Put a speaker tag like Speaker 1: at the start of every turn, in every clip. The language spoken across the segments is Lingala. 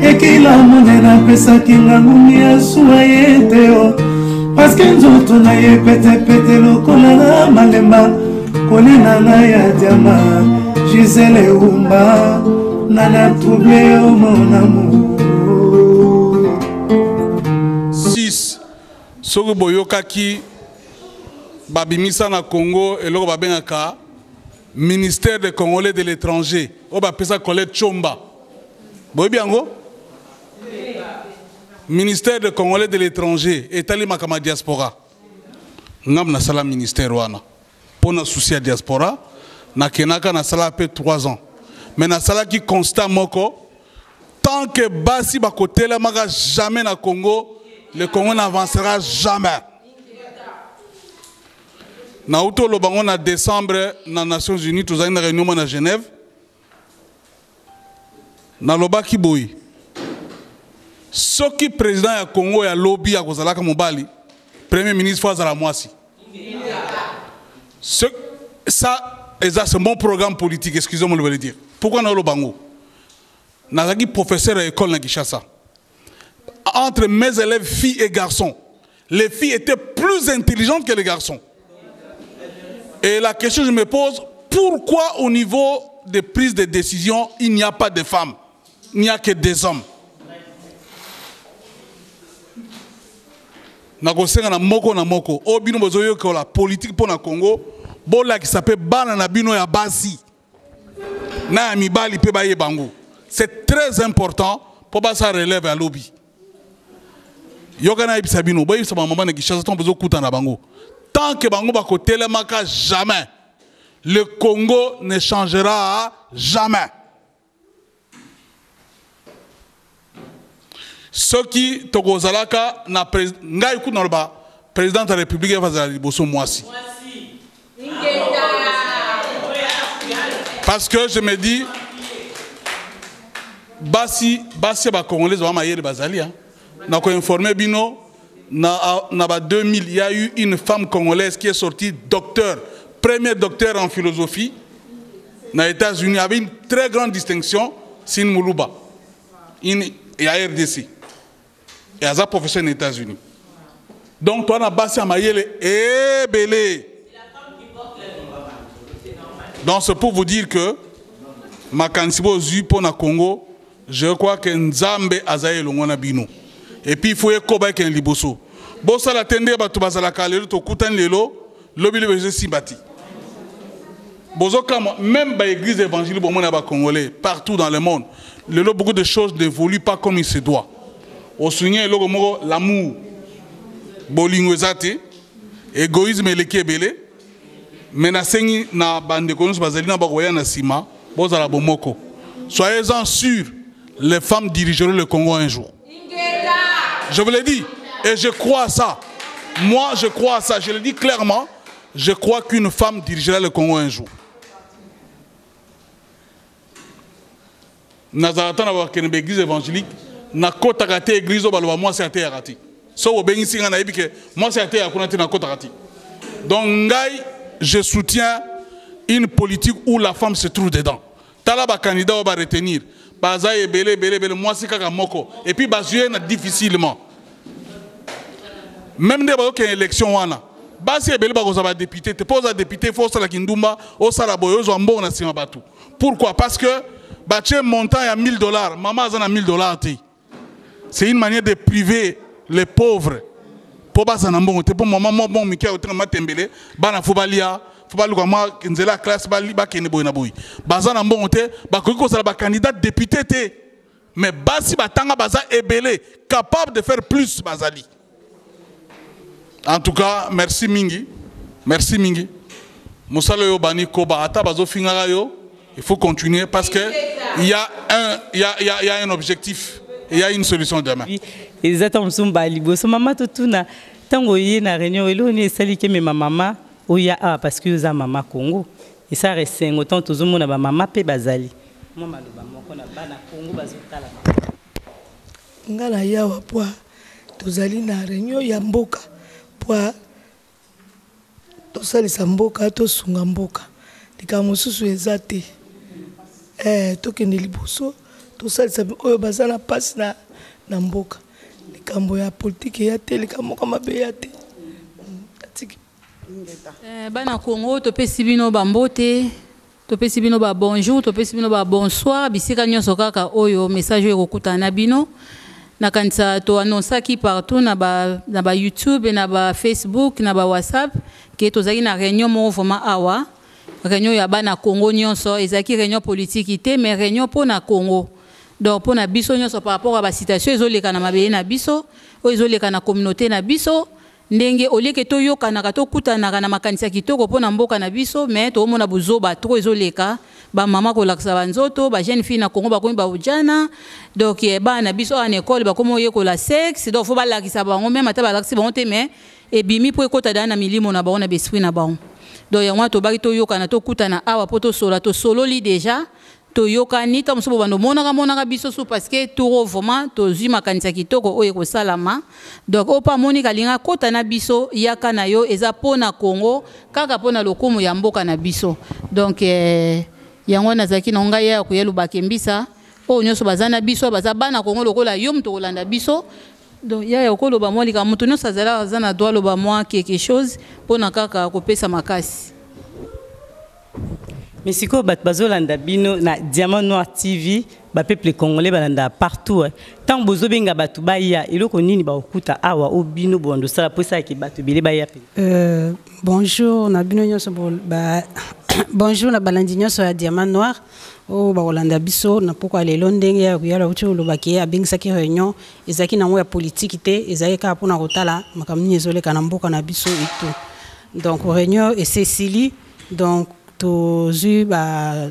Speaker 1: Ekila monene apesaki nga ngumi ya suwa ye te o paske nzoto na ye petepete lokola na malemba kolia na ngai ya diama gisele eumba nana trouble yo mon amour
Speaker 2: 6 soki boyokaki babimisa na congo eloko babengaka ministère des congolais de l'étranger oyo bapesa colette chomba boyebi yango ministère des congolais de l'étranger etali makambo ya diaspora ngambo nasala ministère wana mpo na souci ya diaspora nakendaka nasala mpe 3 ans mais nasalaki constat moko tant que basi bakotelemaka jamais na congo le congo n'avancera jamais nauti oloba yango na décembre na nations unies tozali na réunion na genève nalobaki boye soki président ya congo ya lobi akozalaka mobali premier ministre fo azala mwasi Ce, ça eza c'est mon programme politique excusez-moi de le dire pourquoi naoloba yango nazalaki professeur ya école na kinshasa entre mes élèves filles et garçons les filles étaient plus intelligentes que les garçons et la question que je me pose pourquoi au niveau des prises de décision il n'y a pas de femmes il n'y a que des hommes nakosenga na moko na moko oyo bino bozoyokola politike mpo na congo bolakisa mpe bana na bino ya basi na ya mibali mpe bayeba yango c'est très important mpo basala relève ya lobi yoka nayebisa bino boyebisa bamama na kinshasa ntango bozokutana na bango tant que bango bakotelemaka jamais le congo ne changera jamais soki tokozalaka na ngai kutu naloba présidente ya république azala liboso mwasi parce que je me dis basi basi ya bacongolaise ba mayele bazali na koinforme bino na, na ba 2000 il y a eu une femme congolaise qui est sortie docteur premier docteur en philosophie na États-Unis avait une très grande distinction c'est une Moulouba une ya RDC et aza professeur na États-Unis donc toi na basi ya mayele ebele donc c'est pour vous dire que makanisi bozwi mpo na Congo je crois que Nzambe azali elongo na bino et puis il faut ekoba ekende liboso bosala te nde bato bazalaka lelo tokutani lelo lobi lobi ezosimba te bozokamwa même baéglise évangélique bomona bacongolais partout dans le monde lelo beaucoup de choses n'évoluent pas comme il se doit osouligne eloko moko l'amour bolingo eza te égoïsme eleki ebele me nasengi na bandeko nyonso bazali na bakoya na nsima bozala bomoko soyez-en sûr les femmes dirigeront le Congo un jour je vous l'ai dit et je crois à ça moi je crois à ça je le dis clairement je crois qu'une femme dirigera le Congo un jour nazala ata na bakende ba église évangélique nakotaka te église oyo baloba mwasi ateyaka te soki obengisi ngai nayebi ke mwasi ateyaka kuna te nakotaka te donc ngai je soutiens une politique où la femme se trouve dedans tala bacandidat oyo baretenir baza ebele ebele ebele mwasi kaka moko et puis bazwi ye na difficilement même nde bazokende élection wana basi ebele bakozwa badepute te mpo oza depute fo osala kindumba osala boye ozwa mbongo na nsima bato pourquoi parce que batie montant ya 1000 dollars mama aza na 1000 dollars te c'est une manière de priver les pauvres mpo baza na mbongo te mpo mama mwa mbongo mike akotinga matembele bana fo balia fo baluka mwa nzela ya classe bakende boye na boye baza na mbongo te bakoki kozala bacandidat député te mais basi batanga baza ebele capable de faire plus bazali en tout cas merci mingi merci mingi mosala oyo bani koba ata bazofingaka yo il faut continuer parce que il y a un il y a, il y a, il y a un objectif et il y a une solution demain
Speaker 3: eza ntango mosusu mbala liboso mama totuna ntango oye na réunion eloko nini esali kemema mama oya awa parce que oza mama congo esala esengo ntango tozomona bamama mpe bazali mwa maloba moko na bana congo bazotala
Speaker 4: nga na yawa pwa tozali na réunion ya mboka pwa tosalisa mboka tosunga mboka likambo mosusu eza te eh, tokende liboso. Tosalisa oyo baza na mpasi na, na mboka. Likambo ya politike eya te, likambo moko mabe eya te. Atiki.
Speaker 5: Eh, bana Congo, topesi bino bambote, topesi bino ba bonjour, topesi bino ba bonsoir, bisika nyonso kaka oyo message oyo ekokutana na bino. Nakanisa to annonçaki partout na ba, na ba YouTube, na ba Facebook, na ba WhatsApp ke tozalaki na réunion moko vraiment awa, réunion ya bana Congo nyonso. Ezalaki réunion politique te, mais réunion mpo na Congo, donc mpo na biso nyonso par rapport à ba situation ezoleka na mabele na biso, oyo ezoleka na communauté na biso. Ndenge olieke toyokanaka, tokutanaka na makanisi ya kitoko mpo na mboka na biso, mais toomona buzoba trop ezoleka, bamama kolakisa banzoto, bajeune fille na Congo bakomi baujana. Donc bana na biso awa na ekole bakomi oyekola sexe, donc fo balakisa bango, meme ata balakisi bango te, mais ebimi mpo ekota daa na milimo na bango, na baesprit na bango. Donc yango wana tobaki toyokana, tokutana awa mpo tosola. Tosololi déjà, toyokani. Ntango mosusu bobanda omonaka monaka biso su, parce que turo vraiment tozwi makanisi ya kitoko oyo ekosalama. Donc oyo mpo amoni kalinga akota na biso, yaka na yo, eza mpo na Congo kaka, mpo na lokumu ya mboka na biso. Donc yango wana nazalaki na ngai ya koya lobakembisa oyo nyonso baza na biso, baza bana Congo lokola yo moto kolanda biso. Donc yaya, okoloba mwa likambo, moto nyonso azala aza na droit aloba mwa quelque chose mpona kaka kopesa makasi.
Speaker 3: Mais sikoyo bato bazolanda bino na Diamant Noir TV, bapeuple congolais balanda partout. Ntango bozobenga bato baya, eloko nini bakokuta awa o bino bowanda osala mpo esalaki bato ebele baya mpe?
Speaker 6: Bonjour na bino nyonso, bonjour na balandi nyonso ya Diamant Noir oyo bakolanda biso na pokwa lelo. Ndenge ya koyala uti olobaki ye abengisaki réunion, ezalaki nango ya politiki te, ezalaki kaka mpona kotala makambo nini ezoleka na mboka na biso et tout. Donc réunion esesili, donc tozwi ba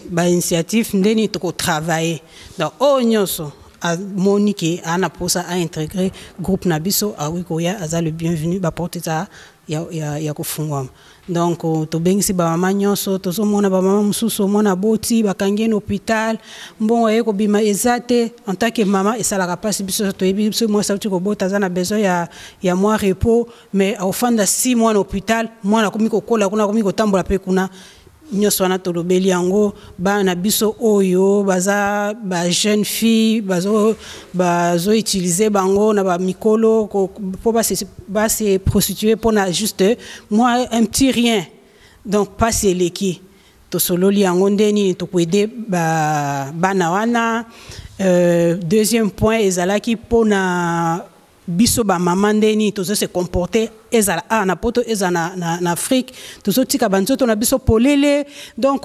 Speaker 6: bainitiative ndeni tokotravaille. Donc oyo nyonso amoni ke aa na mposa aintégrer groupe na biso, akoki koya, aza le bienvenu, baporte eza ya kofungwama. Donc tobengisi bamama nyonso. Tozomona bamama mosusu, omona aboti, bakangi ye na hôpital, mbongo aye kobima eza te. En tant que mama, esalaka mpasi. Biso toyebi, soki mwasi auti kobota, aza na besoin ya mwa repos, mais aofanda 6 mois na hôpital, mwana akomi kokola kuna, akomi kotambola mpe kuna. Nyonso wana tolobeli yango. Bana na biso oyo baza bajeune fille, bazoutilize bango na bamikolo mpo base prostitue mpona juste mwa un petit rien. Donc mpasi eleki. Tosololi yango nde nini tokoaider bana wana. Deuxième point ezalaki mpona biso bamama, nde nini tozo se comporter, ezala awa na Poto, ezala na Afrique. Tozotika banzoto na biso polele, donc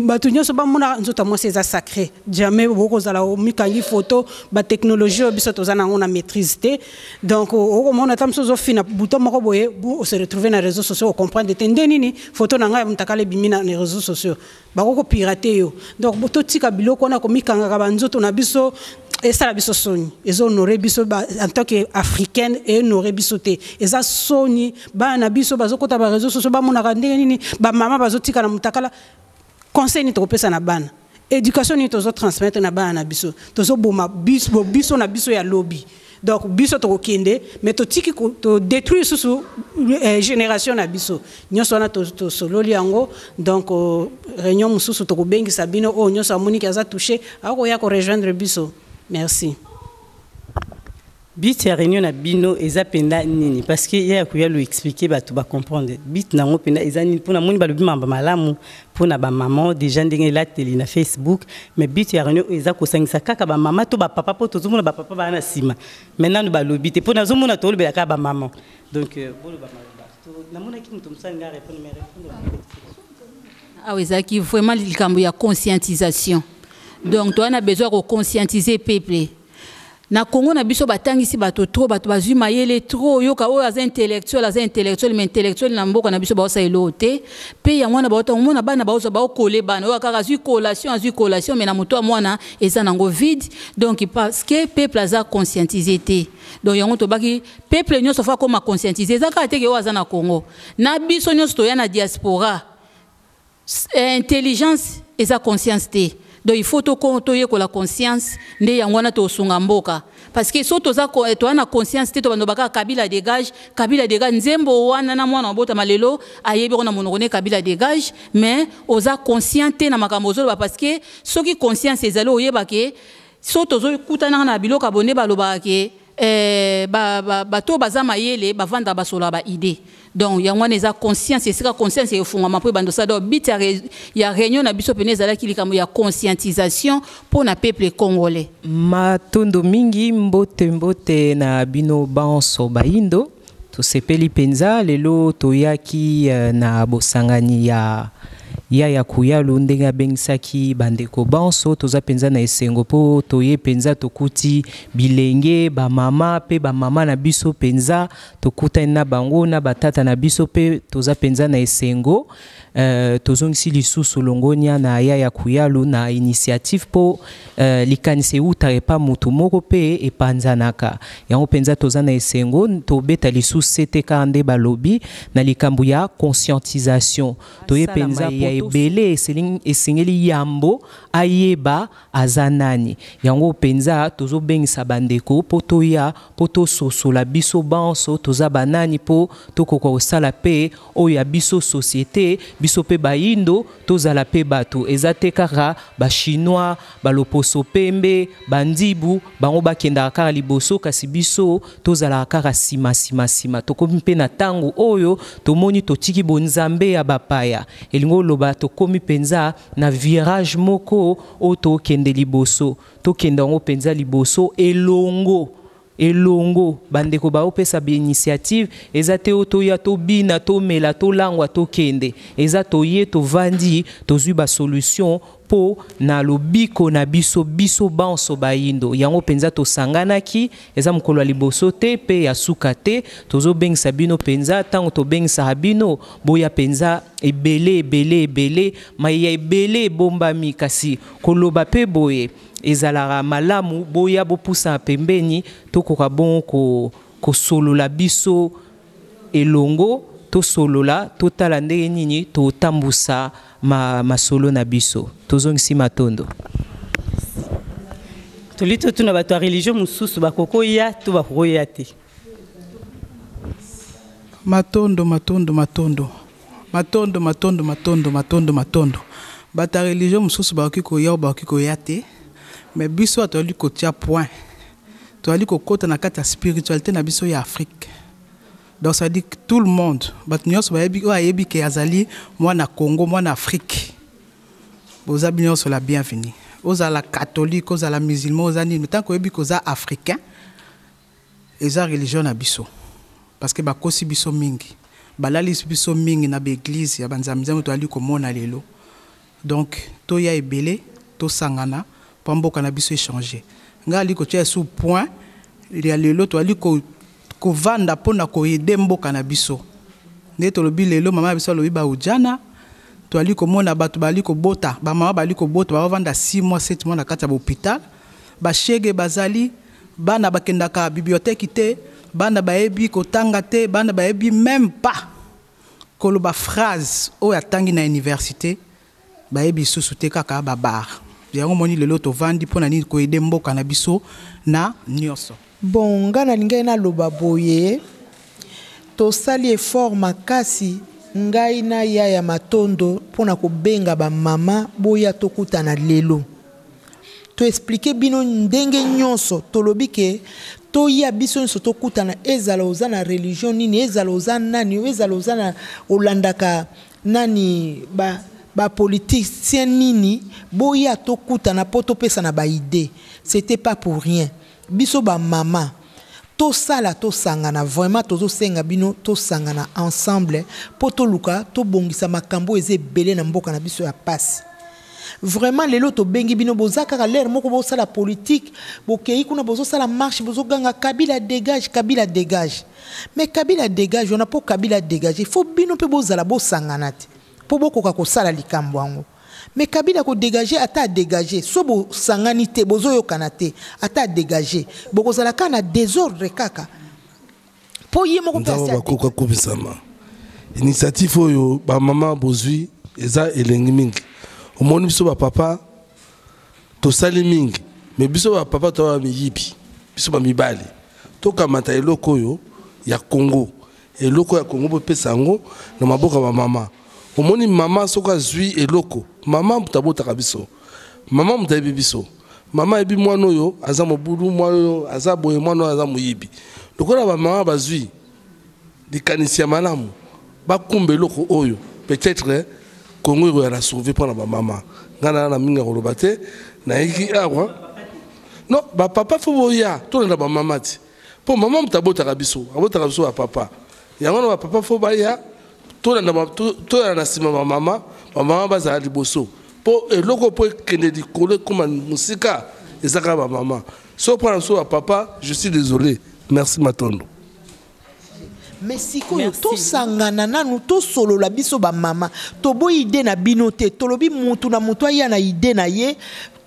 Speaker 6: bato nyonso bamona. Nzoto ya mwasi eza sacré, jamais bokozala omikangi photo. Batechnologie oyo biso toza nango na maîtrise te, donc okomona ata mosusu ozofina bouton moko boye, ose retrouve na réseaux sociaux, ocomprendre te nde nini photo na ngai ya motakala ebimi na réseaux sociaux, bakokopirate yo. Donc totika biloko wana, komikangaka banzoto na biso esala biso soni, ezohonore biso en tant que africaine, ehonore biso te, eza soni. Bana na biso bazokɔta baréseau sociaux, bamonaka ndenge nini bamama bazotika na motakala. Conseil nini tokopesa na bana? Éducation nini tozotransmettre na bana na biso? Tozoboma biso na biso ya lobi. Donc biso tokokende, mais totiki todétruire susu génération na biso. Nyonso wana tosololi yango. Donc réunion mosusu tokobengisa bino. Oyo nyonso amoniki aza touché, akoya korejoindre biso. Merci.
Speaker 3: But ya réunion na bino eza mpenza nini? Parce que ya koya lo expliquer, bato bacomprendre but nango mpenza eza nini. Mpona moni balobi mamba malamu mpona bamama déjà ndenge elateli na Facebook, mais but ya réunion eza kosangisa kaka bamama to bapapa? Mpo tozomona bapapa baa na nsima, mais nanu balobi te, mpo nazomona tolobela kaka bamama. Donc boloba maloba. Namonaki moto mosu alinga répondre, mais répondre.
Speaker 5: Awa ezalaki vraiment likambo ya conscientisation. Donc toza na besoin ya koconscientiser peuple na Congo na biso. Batangisi bato trop, bato bazwi mayele trop. Oyoka oyo aza intellectuel, aza intellectuel, mais intellectuel na mboka na biso baosala eloko te. Mpe yango wana baota omona bana baozwa, baokole bana oyo kaka azwi collation, azwi collation, mais na moto ya mwana eza nango vide. Donc parce que peuple aza conscientisé te. Donc yango tobaki peuple nyonso fo akoma conscientisé. Eza kaka teke oyo aza na Congo, na biso nyonso toya na diaspora. Intelligence eza conscience te. Donc il faut toyekola conscience nde yango wana tosunga mboka, parce que so toza toza na conscience te, tobanda kaka "Kabila dégage, Kabila dégage". Nzembo wana na mwana obotama lelo ayebi ko na monoko ne "Kabila dégage", mais oza conscient te na makambo ozoloba, parce que soki conscience ezali, oyeba ke so tozokutanaka na biloko ya bonde, balobaka ke bato baza mayele bavandaka, basolaka baidées. Donc yango wana eza conscience. Esika conscience efungwama mpo ebanda osala. Donc but ya réunion na biso pene ezalaki likambo ya conscientisation mpo na peuple congolais.
Speaker 7: Matondo mingi, mbote, mbote na bino banso bayindo. Tosepeli mpenza lelo toyaki na bosangani ya ya Kuyalu ndenge abengisaki bandeko banso. Toza mpenza na esengo mpo toye mpenza, tokuti bilenge bamama mpe bamama na biso mpenza, tokutani na bango na batata na biso mpe toza mpenza na esengo. Tozongisi lisusu longonia na ya Kuyalu na initiative mpo likanisi eutaka epa motu moko mpe epanzanaka. Yango mpenza toza na esengo. Tobeta lisusu sete kaka nde balobi na likambo ya conscientisation. Toye mpenza ya ebele, esengeli yambo ayeba aza nani. Yango mpenza tozobengisa bandeko mpo toya, mpo tososola biso banso toza banani, mpo tokoka kosala mpe oyo ya biso société. Biso mpe bayindo tozala mpe bato. Eza te kaka bachinois, baloposo pembe, bandibu, bango bakendaka kaka liboso, kasi biso tozalaka kaka nsima, nsima, nsima. Tokomi mpe na ntango oyo tomoni totiki bonzambe ya bapaya. Elingi oloba tokomi mpenza na virage moko oyo tokende liboso, tokende yango mpenza liboso elongo, elongo. Bandeko baopesa bainitiative, eza te oyo toya, tobina, tomela, tolangwa, tokende. Eza toye, tovandi, tozwi basolution mpo na lobiko na biso, biso banso bayindo. Yango mpenza tosanganaki. Eza mokolo ya liboso te mpe ya suka te. Tozobengisa bino mpenza. Ntango tobengisaka bino, boya mpenza ebele, ebele, ebele. Mai ya ebele ebombami, kasi koloba mpe boye ezalaka malamu. Boya, bopusana pembeni, tokoka bongo kosolola biso elongo, tosolola, totala ndenge nini totambusa masolo na biso. Tozongisi matondo.
Speaker 3: Toli totuna bato ya religion mosusu, bakokoya to bakokoya te?
Speaker 8: Matondo, matondo, matondo, matondo, matondo, matondo, matondo, matondo. Bato ya religion mosusu bakoki koya o bakoki koya te, mais biso toyali kotia point, toyali kokɔta na kati ya spiritualité na biso ya Afrique. Donc ça dit que tout le monde, bato nyonso bayebi, oyo ayebi ke azali mwana Congo, mwana Afrique, boza bino nyonso la bienvenue. Ozala catholique, ozala musulman, oza nini, tant koyebi koza africain, eza religion na biso, parce que bakosi biso mingi, balalisi biso mingi na baeglize ya banzambe-nzambe toyali komona lelo. Donc toya ebele, tosangana mpo mboka na biso échange. Ngai ali kotia sous point ya lelo, toyali kovanda mpona koaider mboka na biso. Nde tolobi lelo, mama na biso alobi baujana, toali komona bato bali kobota, bamama bali kobota, baovanda 6 mois, 7 mois na kati ya bahôpital, bashege bazali, bana bakendaka bibliothèque te, bana bayebi kotanga te, bana bayebi même pas koloba phrase oyo atangi na université, bayebi lisusu te, kaka babar. Yango moni lelo tovandi mpo na nini? Koaider mboka na biso na nyonso.
Speaker 9: Bon, nga nalingai naloba boye: tosali effort makasi, ngai na ya Matondo, mpona kobenga bamama boya tokutana lelo, toexpliquer bino ndenge nyonso. Tolobi ke toya biso nyonso tokutana, ezala oza na religion nini, ezala oza nani, ezala oza na olandaka nani, ba bapoliticien nini, boya tokutana mpo topesana baidées. C'était pas pour rien. Biso bamama tosala, tosangana vraiment. Tozosenga bino tosangana ensemble mpo toluka tobongisa makambo eza ebele na mboka na biso ya pasi. Vraiment, lelo tobengi bino, boza kaka lere moko bosala politique, bokei kuna, bozosala marche, bozoganga "Kabila dégage, Kabila dégage". Mais "Kabila dégage" wana, mpo "Kabila dégage", faut bino mpe bozala, bosangana te mpo bokoka kosala likambo yango. Mais Kabila kodégage, ata adégage, so bosangani te, bozoyokana te, ata adégage, bokozala kaka na désordre kaka, mpo ye moko mpe
Speaker 10: Nzambe bakoka kumisama. Initiative oyo bamama bozwi eza elengi mingi. Omoni biso bapapa Tosali mingi mais biso ba papa to ba miyibi, biso ba mibali tokamata eloko oyo ya Congo, eloko ya Congo bopesa yango na maboko ya ba mama. Omoni mama soki azwi eloko, mama moto abotaka biso, mama moto ayebi biso, mama ayebi mwana oyo aza mobulu, mwana oyo aza boye, mwana oyo aza moyibi. Lokola ba mama bazwi likanisi ya malamu, bakumba eloko oyo, peut-être Congo ekoya na sauver mpona ba mama. Ngai na na mingi ya koloba te, nayeki awa. Non, ba papa fo boya, tolanda ba mama ti. Po mama moto abotaka biso, abotaka biso ba papa. Yango na ba papa fo baya, tolanda ba, to, tolanda na nsima ba mama, ba mama bazala liboso. Po eloko po ekende likolo ekoma mosika, eza kaka ba mama. So mpona biso ba papa, je suis désolé. Merci Matondo.
Speaker 9: Mais sikoyo tosangana nanu tosolola biso bamama, toboyi ide na bino te, tolobi mutu na mutu aya na ide na ye.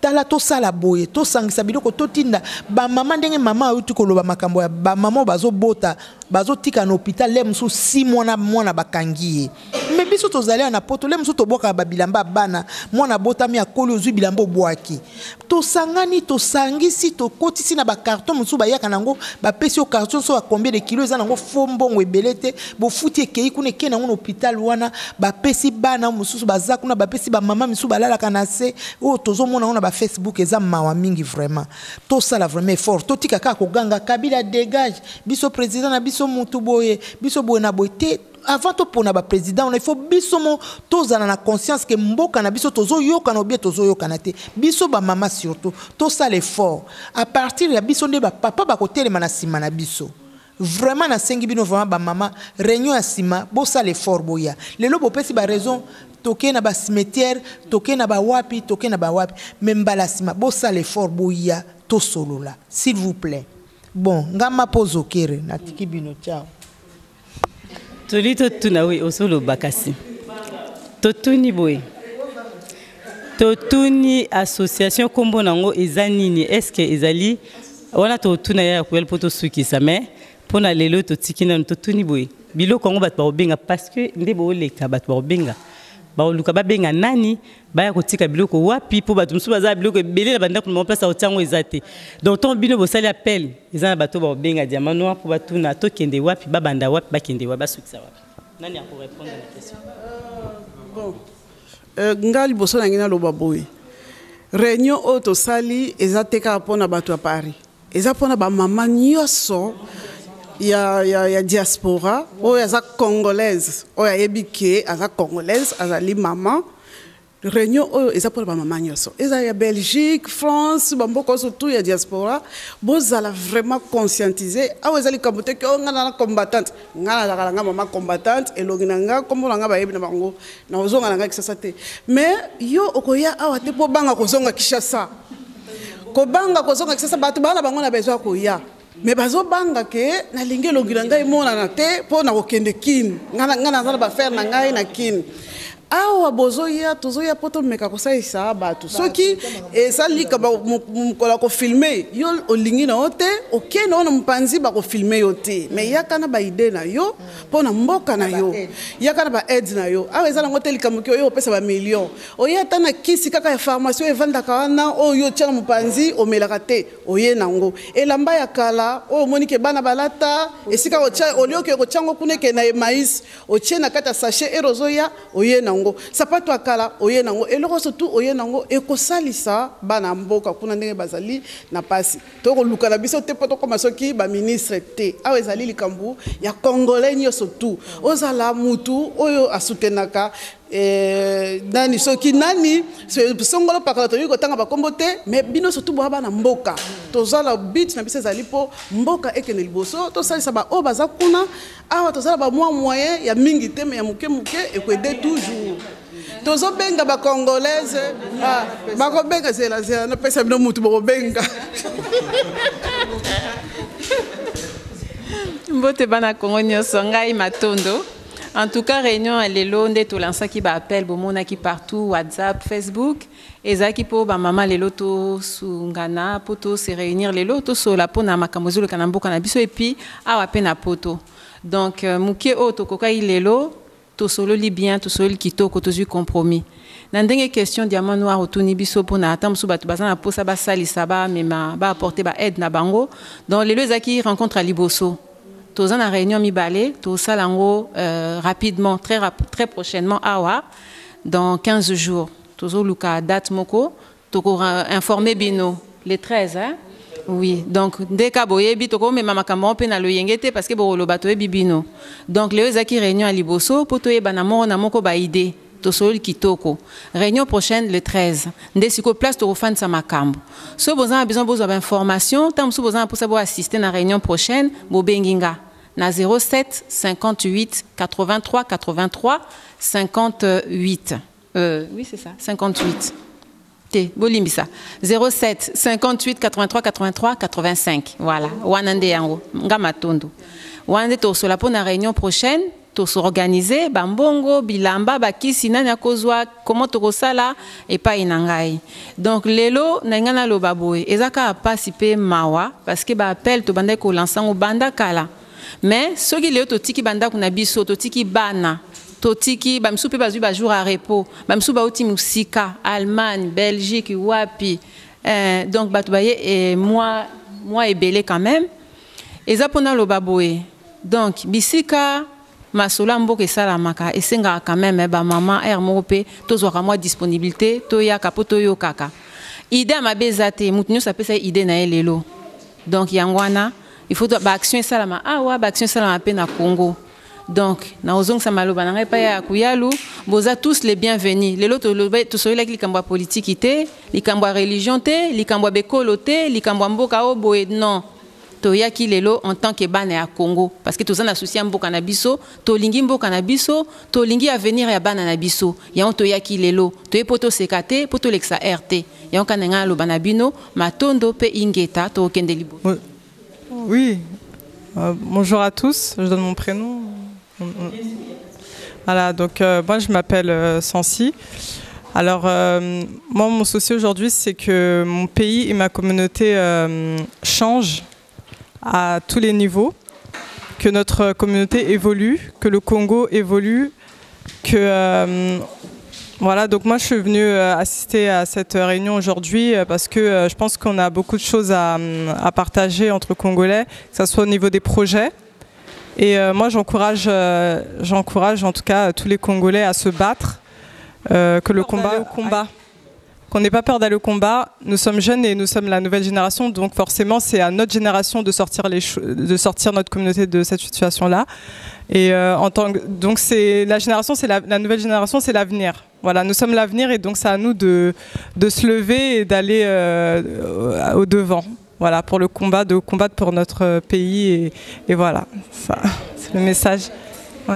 Speaker 9: Tala, tosala boye, tosangisa biloko, totinda bamama ndenge mama ayuti koloba makambo ya bamama oyo bazobota, bazotika na hôpital le mosusu 6 mois na mwana bakangi ye. Mais biso tozali awa na poto, le mosusu tobwakaka babilamba ya bana, mwana abotami akoli, ozwi bilamba obwaki. Tosangani, tosangisi, tokotisi na bacarton mosusu bayaka nango, bapesi yo carton so ya combien de kilo eza nango, fo mbongo ebele te, bofuti ekei kuna, ekei nango na hôpital wana, bapesi bana mosusu baza kuna, bapesi bamama misusu balalaka na se. Oyo tozomona yango na ba Facebook eza mawa mingi vraiment. Tosala vraiment effort, totika kaka koganga Kabila dégage, biso président na biso mutu boye, biso boye na boye te. Avant topona ba président wana, il faut biso mo tozala na conscience ke mboka na biso tozoyokana ou bien tozoyokana te. Biso ba mama surtout tosala effort, à partir ya biso nde ba papa bakotelema na nsima na biso. Vraiment nasengi bino vraiment ba mama, réunion ya nsima bosala effort, boya lelo bopesi ba raison, toke na ba cimetière, toke na bawapi, toke na bawapi, mais mbala nsima bosala effort, boya tosolola s'il vous plaît. Bon, ngama pozo kere natiki bino, ciao.
Speaker 3: Toli totuna we osoloba kasi totuni boye, totuni association kombo nango eza nini? Est-ce que ezali wana totuna ya koyela mpo tosukisa, mais mpona lelo totiki nanu. Totuni boye, biloko yango bato bakobenga, parce que nde booleka bato bakobenga, baoluka babenga nani, baya kotika biloko wapi? Mpo bato mosusu baza biloko ebele na bandako na bango, place akotia yango eza te. Donc ntongo bino bosali appel, eza na bato bakobenga Diamant Noir mpo batuna tokende wapi, babanda wapi, bakende wapi, basukisa wapi. Nani akorépondre na question?
Speaker 8: Bon, nga liboso na ngai naloba boye, réunion oyo tosali eza te kaka mpona bato ya Paris, eza mpona bamama nyonso ya diaspora oyo aza congolaise, oyo ayebi ke aza congolaise, azali mama. Réunion oyo eza mpona bamama nyonso, eza ya Belgique, France, bamboka nyonso tu ya diaspora. Bozala vraiment conscientise. Awa eza likambo te ke oyo ngai na combattante, ngai nazalaka na ngai mama combattante, elongi na ngai, nkombo na ngai bayebi na bango, na kozonga na ngai Kisasa te. Mais yo okoya awa te mpo banga kozonga Kishasa, kobanga kozonga Kisasa. Bato baa na bango na besoin ya koya, mais bazobanga ke nalingi elongi na ngai emonana te mpo na kokende Kine. Ngai naza na bafere na ngai na Kine. Awa bozoya, tozoya mpo tomeka kosalisa bato. Soki ezali mokolo ya kofilme yo, olingi na yo te, okende wana mopanzi, bakofilme yo te. Mais yaka na baide na yo mpo na mboka na yo, yaka na baaide na yo. Awa eza nango te likambo ki oyo opesa bamillion. Oye ata na kisi kaka ya pharmacie oyo evandaka wana, oyo otya na mopanzi, omelaka te, oye nango. Elamba ya kala oyo omoni ke bana balata, esika otya, olioke kotya yango kuna eke na emaïs, otie na kati ya sachet ere ozoya, oye nango. Sapato ya kala, oye nango. Eloko surtout oye nango ekosalisa bana mboka kuna ndenge bazali na pasi. Tokoluka na biso te mpo tokóma soki baministre te. Awa ezali likambo ya congolais nyonso tu, ozala mutu oyo asutenaka nani soki nani songolo pakala, toyoki kotanga bakombo te. Mais bino surtout boya bana mboka, tozala but na biso ezali mpo mboka ekende liboso, tosalisa baoyo baza kuna. Awa tozala bamwa moyen ya mingi te, mais ya moke moke ekoede toujours. Tozobenga bacongolaise, bakobenga, zela zela, napesa bino mutu bokobenga.
Speaker 11: Mbote bana Kongo nyonso, ngai Matondo. En tout cas, réunion ya lelo nde tolansaki baappel, bomonaki partout, WhatsApp, Facebook, ezalaki mpo bamama lelo tosungana mpo tose réunir lelo, tosola mpona makambo ezoleka na mboka na biso et puis awa mpe na poto. Donc moke oyo tokokaki lelo, tosololi bien, tosololi kitoko, tozwi compromis. Na ndenge question Diamant Noir otuni biso pona ata mosusu bato baza na posa basalisa bamema ba apporter ba aide na bango. Donc lelo ezalaki rencontre ya liboso. Toza na réunion mibale, tosala yango rapidement, très très prochainement awa dans 15 jours. Tozoluka date moko, toko informer bino le 13 hein? Oui, donc ndeka boyebi tokomema makambo yango mpe na loyenge te parce que bokoloba toyebi bino. Donc lelo ezalaki réunion ya liboso mpo toyebana moko na moko ba idée. Tosololi kitoko. Réunion prochaine le 13. Nde sikoyo place tokofandisa makambo. Soki boza na besoin bozwa ba information, ntango mosusu boza na mposa bo assister na réunion prochaine, bobengi nga na 07 58 83 83 58. Oui, c'est ça, 58. Te, bolimbisa. 07 58 83 83 85. Voilà, wana nde yango. Nga Matondo. Wana nde tokosola mpo na réunion prochaine, tosorganize bambongo, bilamba, bakisi, nani akozwa, comment tokosala epai na ngai. Donc lelo na ngai naloba boye, eza kaka pasi pe mawa parce que ba appel tobandaki kolansa yango banda kala. Mais soki lelo totiki bandako na biso, totiki bana, totiki ba misusu pe bazwi ba jour à repos, ba misusu bauti mosika, Allemagne, Belgique, wapi. Donc bato baye, eh, moi, moi ebele quand même. Eza mpona loba boye. Donc bisika masolo ya mboka esalamaka, esengaka quand même ba mama heure moko pe tozwaka mwa disponibilité, toyaka po toyokaka. Idée ya mabe eza te, moto nyonso apesa ye idée na ye lelo. Donc yango wana il faut ba action esalama awa, ba action esalama pe na Congo. Donc nakozongisa maloba na ngai epai ya Kuyalu, boza tous les bienvenus. Lelo tosolelaki likambo ya politiki te, likambo ya religion te, likambo ya bekolo te, likambo ya mboka oyo boye, non. Toyaki lelo en tant que bana ya Congo parce que toza na souci ya mboka na biso, tolingi mboka na biso, tolingi avenir ya bana na biso. Yango toyaki lelo, toye po toseka te, po tolekisa RT. Yango kana ngai naloba na bino, matondo pe ingeta, tokende liboso.
Speaker 12: Oui. Bonjour à tous, je donne mon prénom. Voilà, donc moi je m'appelle Sansi. Alors moi mon souci aujourd'hui c'est que mon pays et ma communauté changent à tous les niveaux, que notre communauté évolue, que le Congo évolue, que voilà, donc moi je suis venue assister à cette réunion aujourd'hui parce que je pense qu'on a beaucoup de choses à partager entre Congolais, que ce soit au niveau des projets. Et moi j'encourage en tout cas tous les Congolais à se battre, que le combat au combat. Qu'on n'ait pas peur d'aller au combat. Nous sommes jeunes et nous sommes la nouvelle génération, donc forcément c'est à notre génération de sortir, les de sortir notre communauté de cette situation-là. Et en tant que, donc c'est la génération, c'est la, la nouvelle génération, c'est l'avenir. Voilà, nous sommes l'avenir et donc c'est à nous de se lever et d'aller au devant. Voilà, pour le combat, de combattre pour notre pays et voilà, ça, c'est le message. Ouais.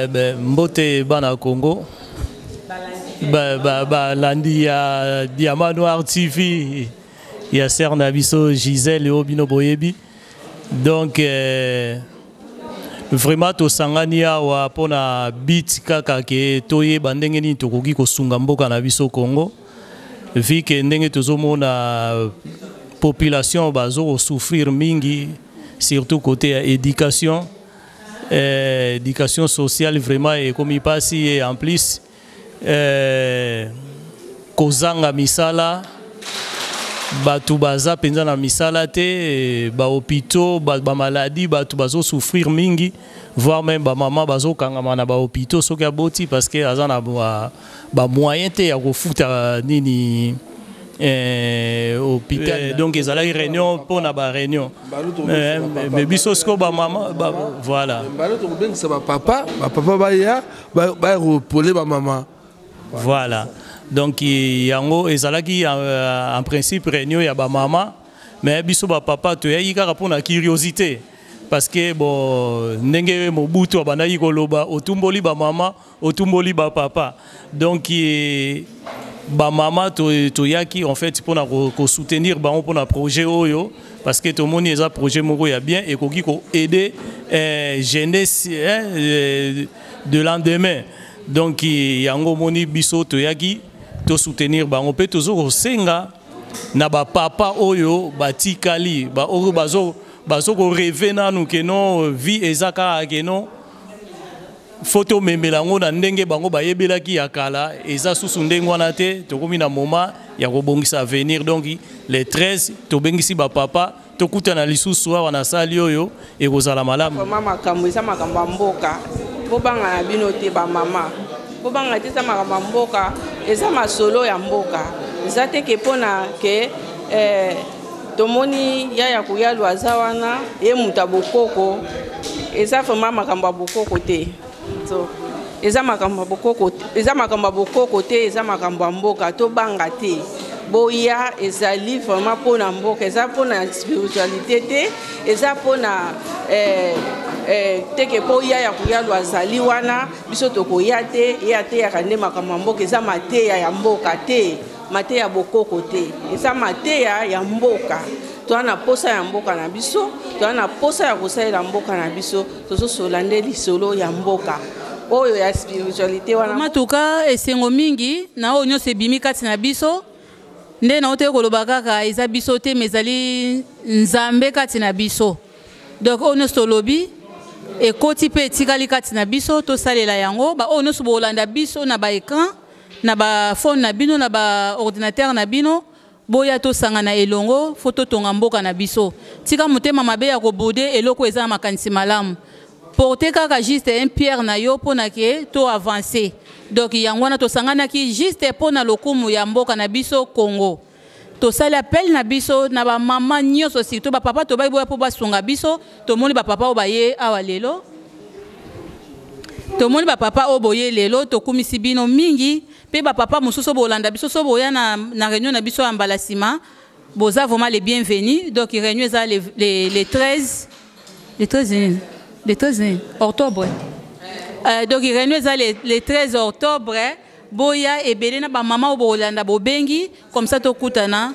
Speaker 13: Ben, mbote bana Congo. Ba, ba, ba, landi ya Diamant Noir TV, ya sœur na biso Gisèle Obino Boyebi. Donc vraiment tosangani awa pona bit kaka ke toyeba ndenge nini tokoki kosunga mboka na biso Congo. Vu que ndenge tozomona population bazo souffrir mingi, surtout côté ya éducation. Éducation sociale vraiment ekomi pasi et en plus kozanga misala, bato baza penza na misala te, ba hôpitaux, ba maladie, bato bazo souffrir mingi, voire même ba mama bazo kangama na ba hôpitaux soki aboti parce que aza na ba moyen te ya kofuta nini, hôpital. Donc ezalaki réunion mpo na ba réunion. Mais biso siko ba mama, ba, voilà.
Speaker 10: Mbalo tokobengisa ba papa, ba papa baya, ba, ba repoler ba mama.
Speaker 13: Voilà. Donc yango ezalaki en principe réunion ya ba mama, mais biso ba papa toyaki kaka mpo na curiosité. Parce que bon, ndenge Mobutu abandaki koloba, otumboli ba mama, otumboli ba papa. Donc ba mama toyaki en fait pour na ko soutenir bango pour na projet oyo, parce que tomoni eza projet moko ya bien ekoki ko aider jeunesse, hein de lendemain. Donc yango moni biso toyaki to soutenir bango pe tozo kosenga na ba papa oyo batikali, ba oyo bazo ko rêver nanu ke non vie eza kaka ke non. Faut tomemela yango na ndenge bango bayebelaki ya kala, eza susu ndenge wana te. Tokomi na moment ya kobongisa avenir. Donc le 13 tobengisi bapapa, tokutana lisusu awa na sali oyo, ekozala malamu.
Speaker 14: Vraiment makambo eza makambo ya mboka, bobanga na bino te bamama, bobanga te, eza makambo ya mboka, eza masolo ya mboka, eza te ke mpona ke tomoni yaya Kuyalu aza wana, ye moto ya bokoko. Eza vraiment makambo ya bokoko te. So, eza makambo ya bokoko, eza makambo ya bokoko te, eza makambo ya mboka. Tobanga te, boya, ezali vraiment mpona mboka, eza mpona spiritualité te, eza mpona teke mpo yaya Kuyalu azali wana, biso tokoya te. Ye ateyaka nde makambo ya mboka, eza mateya ya mboka te, mateya ya bokoko te, eza mateya ya mboka. Toza na posa ya mboka na biso, toza na posa ya kosalela mboka na biso, tozosola nde lisolo ya mboka oyo ya spiritualité wana.
Speaker 5: Matuka esengo mingi na oyo nyonso ebimi kati na biso. Nde na otoki koloba kaka eza biso te, mais ezali Nzambe kati na biso. Donc oyo nyonso tolobi ekoti mpe etikali kati na biso, tosalela yango. Baoyo nyonso bolanda biso na baécran, na baphone na bino, na baordinateur na bino, boya tosangana elongo, fo totonga mboka na biso. Tika motema mabe ya kobode eloko eza na makanisi malamu. Porte kaka juste un pierre na yo mpona ke to avancer. Donc yango wana tosanganaki juste mpona lokumu ya mboka na biso Congo. Tosali appel na biso na bamama nyonso, surtout bapapa, tobai boya mpo basunga biso. Tomoni bapapa oyo baye awa lelo, tomoni bapapa oyo boye lelo, tokumisi bino mingi. Mpe bapapa mosusu bolanda biso, so boya na réunion na biso ya mbala nsima, boza vraiment les bienvenus. Donc réunion eza le 13, le 13 nini, le 13 nini, octobre. Donc réunion eza le 13 octobre. Boya ebele na bamama oyo bolanda, bobengi comme ça tokutana.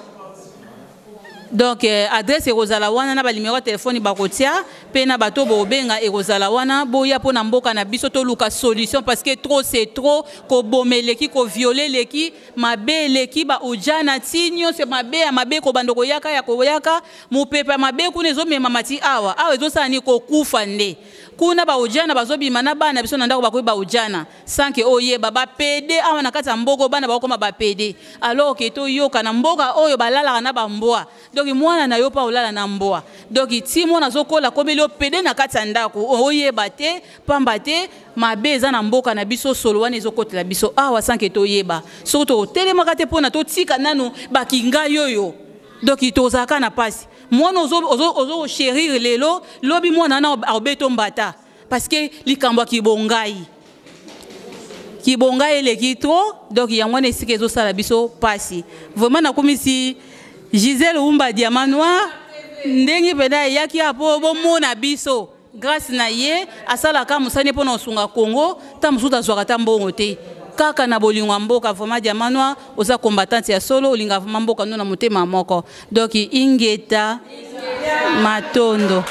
Speaker 5: Donc adresse ekozala wana na banuméro ya telefone bakotia, mpe na bato bobenga ekozala wana. Boya mpo na mboka na biso, toluka solution, parce que trop c'est trop. Koboma eleki, koviole eleki, mabe eleki, baujana ti nyonso mabe ya mabe kobanda koyaka ya koyaka, mopepe ya mabe kuna ezomemama ti awa awa, ezosala nini? Kokufa nde kuna. Baujana bazobima na bana biso na ndako, bakoyi baujana sans ke oyeba bapede awa na kati ya mboka, bana bakokoma bapede, alors ke toyoka na mboka oyo balalaka na bambwa. Donc mwana na yo mpa olala na mbwa, donc ti mwana azokola komeli opede na kati ya ndako, oyeba te, pamba te mabe eza na mboka na biso. Solo wana ezokotela biso awa sans ke toyeba. Soki totelemaka te mpona totika nanu bakingai oyo, donc tozalaka na mpasi. Mwana ozochérir lelo, lobi mwana wana aobeta mbata, parce que likambo ya kibongai, kibongai eleki trop. Donc yango wana esika ezosala biso mpasi. Vraiment nakumisi Gisèle Wumba Diamant Noir, ndenge mpenza eyaki apo bomona biso. Grâce na ye asalaka mosani mpona kosunga Congo. Ta mosusu azwaka ta mbongo te, kaka na bolingo ya mboka. Vraiment Diamant Noir, oza combattante ya solo, olinga vraiment mboka no na motema moko. Donc ingeta, matondo.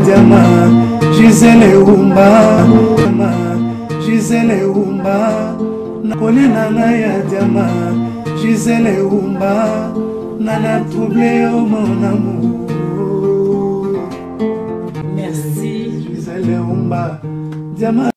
Speaker 1: Diama, Gisèle Umba, Gisèle Umba, kolia na ngai ya diama, Gisèle Umba, nana trouble yo mon amour.
Speaker 3: Merci.
Speaker 1: Gisèle Umba, diama.